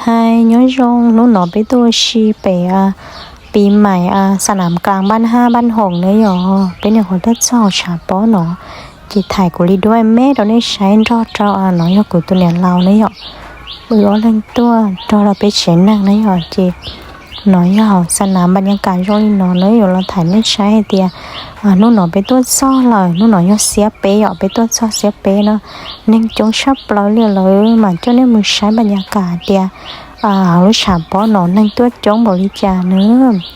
Hais nyob zoo, hnub no peb tuaj ua si pem pis mais xa nam kas npaj haj npaj hoom na yom. Peb nyuam qhuav tuaj txog tshav pob no, ces thaij kuv li duab me rau nej saib nrog rau no yog kuv tus niam laus na yom. Wb ob leeg tuaj nrog rau peb tsev neeg na yom, ces no yog xa nam npaj nyas kas zoo li no na, yuav los thaij nej saib hais tias hnub no peb tuaj txog lawm, hnub no yog xiab peb yom, peb tuaj txog xiab peb no, neeg coob tshaj plaws li. Lawv mam coj nej mus saib npaj nyas kas tias hauv lub tshav pob no neeg tuaj coob npaum li cas na.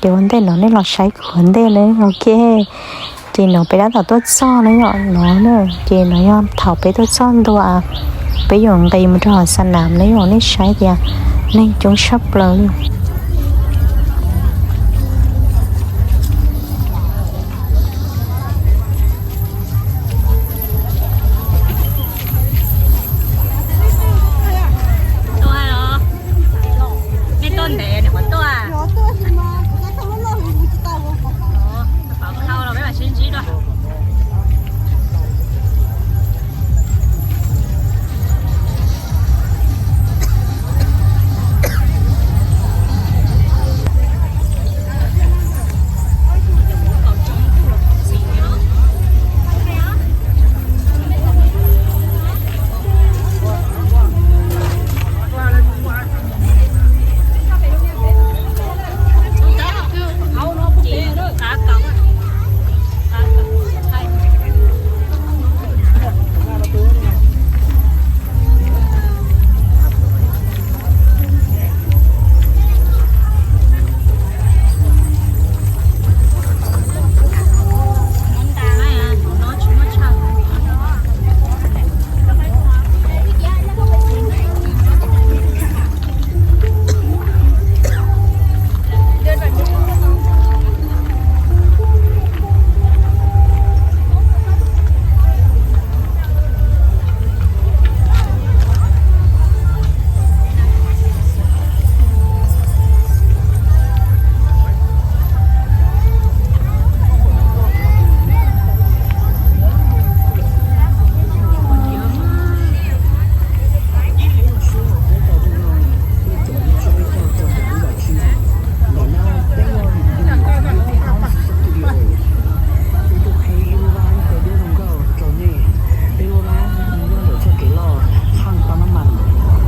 Ces ua ntej no nej los saib kuv ua ntej na, ok. Ces no peb tab tom tuaj txog na yom, no ces no yog thaum peb tuaj txog ntua, peb yuav nqis mus rau hauv xa nam na yom, nej saib tias neeg coob tshaj plaws li. Nej tuaj ntev nws puas tuaj? Pab khau los peb mam sib ntsib dua.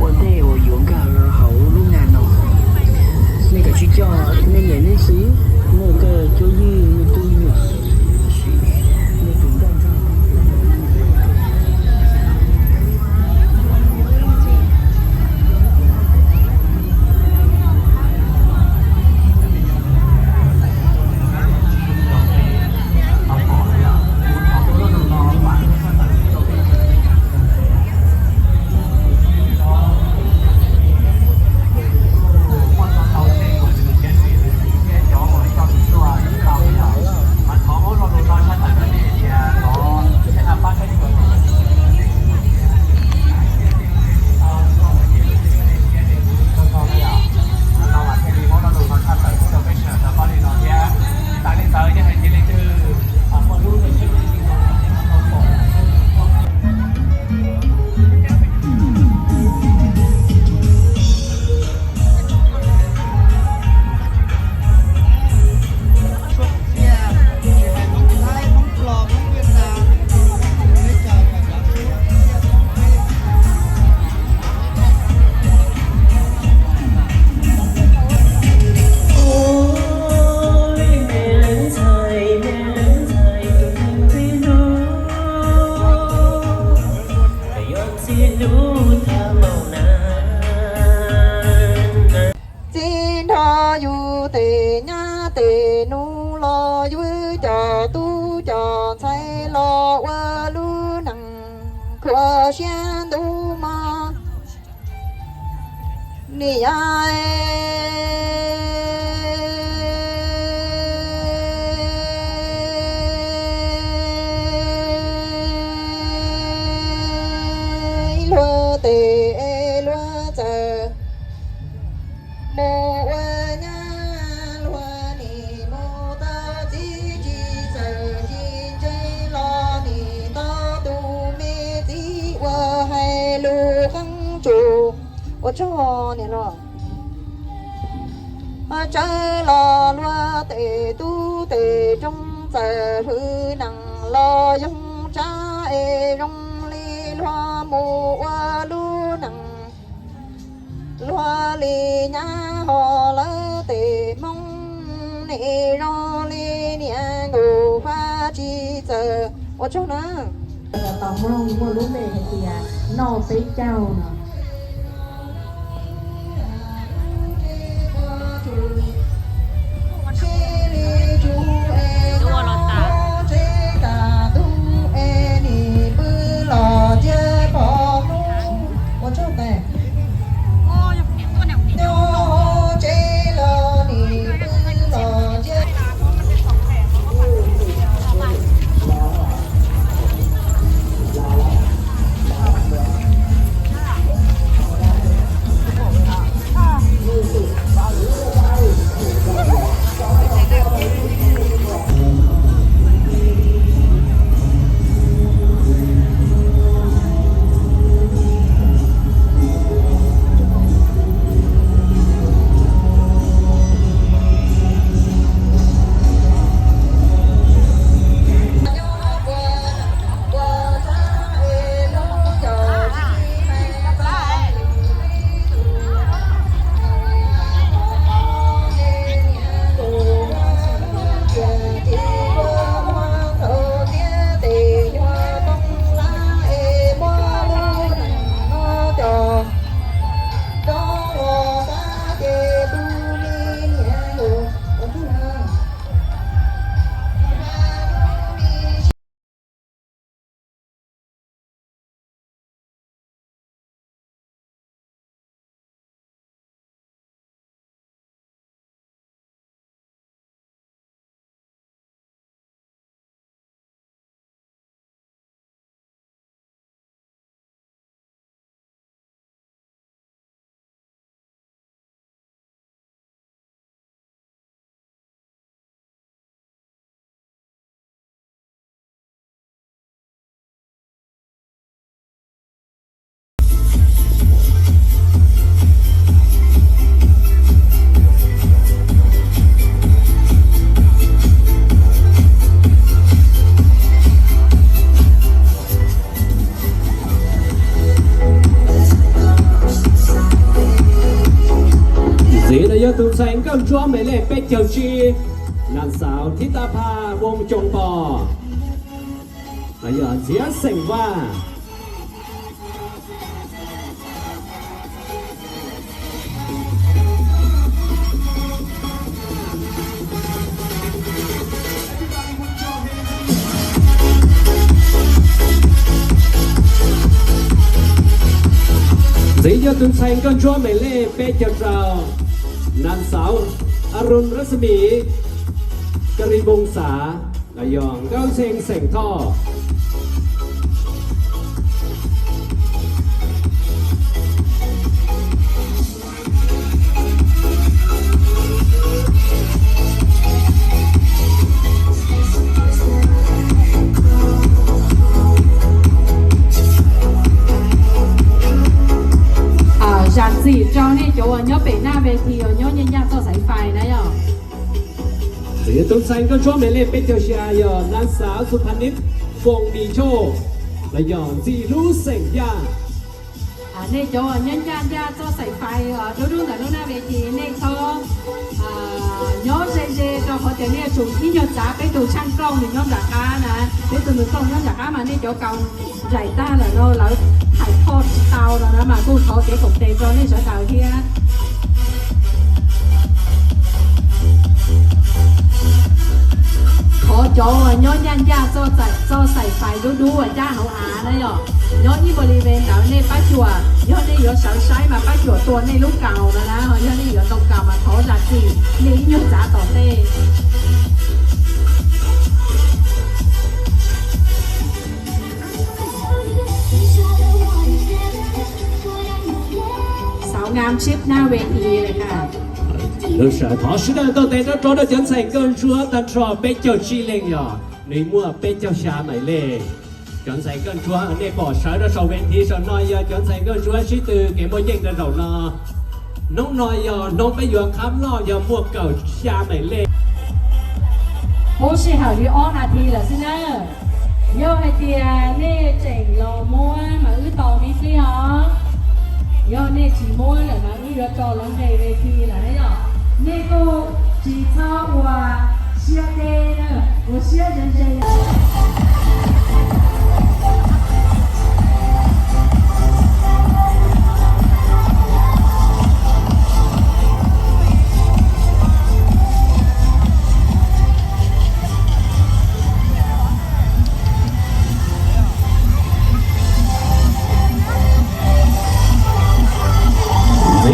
Ua ntej uas yuav nkag hauv lub nas no, nej kav tsij coj nej niam nej txiv, nej tej cuab yig nej tub nyuam, nej tus nkauj nraug. Txij nrho yus tej nyab tej nus los yus cov tub cov ntxhais los ua lub neej khuam siab ntuj mog. Nim luag tes luag txawm mus ua nyab, luag nim mus tau txiv tsis txawm tsis ntse los nim tau tus me txiv uas hais lus qeeb tsum. Ua tsaug niam laus. Tsawv los luag tes tub tes roob txawm hwv nees los yoog tsab es zoo li luag mus ua lub nees. Luag li nyab ho lawv tes Hmoob, nim zoo li niam nkaus faj tsis txawj ua tsaug na. Tau mloog muaj lub npe hais tias noj peb caug no. Ntxiv no yog tus ntxhais nkauj ntsuab me lej peb caug tsib, nab xauv thib tab pha voos coos pos, los yog ntxiav xeem vaj. Ntxiv yog tus ntxhais nkauj ntsuab me lej peb caug rau, nab xauv Arun Rasmi, Ka Ri Voos Xav, los yog Nkauj Xees xeem Thoj. Zam txim rau nej cov uas nyob pem naj ve thi uas nyob nyaj ncaj txoj xaiv fais na yog. Tus ntxhais nkauj ntsuab me lej peb caug xya yog nab xauv Xu Pha Nib Foom Nis Choj, los yog Ntxim Lub xeem Yaj. Nej cov uas nyob ncaj ncaj txoj xaiv fais dub dub ntawm lub naj ve thi nej txhob nyob ze ze rau qhov tias nej yuav tsum ib nyuag txav peb tus tshaaj nkauj nws nyob nram qab na, peb tus nws nkauj nyob nram qab mas nej cov kaus nraim tag lawm no lawv hais thoj tsis tau no na mas kuj thov kev koom tes rau nej sawv daws thiab. Thov cov uas nyob ncaj ncaj txoj xaiv fais dub dub uas cab hauv av na yog, nyob ib npau li ve ntawd nej pab cuam, yog nej yuav sawv saib mas pab cuam tua nej lub kaus no na, yog nej yuav ntoo kaus mas thov zam txim, nej ib nyuag txav tom ntej. Xauv ngam tsib naj ve thi le ka. Lub sawv thov sawv daws taug tes rov rau cov ntxhais nkauj ntsuab tag nrho peb caug tsib leeg yog nws muaj peb caug xya mais lej. Cov ntxhais nkauj ntsuab nej pom sawv rau saum ve thi saum no yog cov ntxhais nkauj ntsuab sib tw kev muaj yeej rau zaum no. Hnub no yog hnub peb yuav qhab loj, yog muaj kaum xya maim lej. Puv sij hawm li ob nas this lawm xwb na. Yog hais tias nej tseem los muab mas wb tos me ib pliag os. Yog nej tsis muab lawm mas wb yuav tso lawv nqes ve thi lawm na yom. Nej kuj tsis txhob ua siab deb na, ua siab ze ze.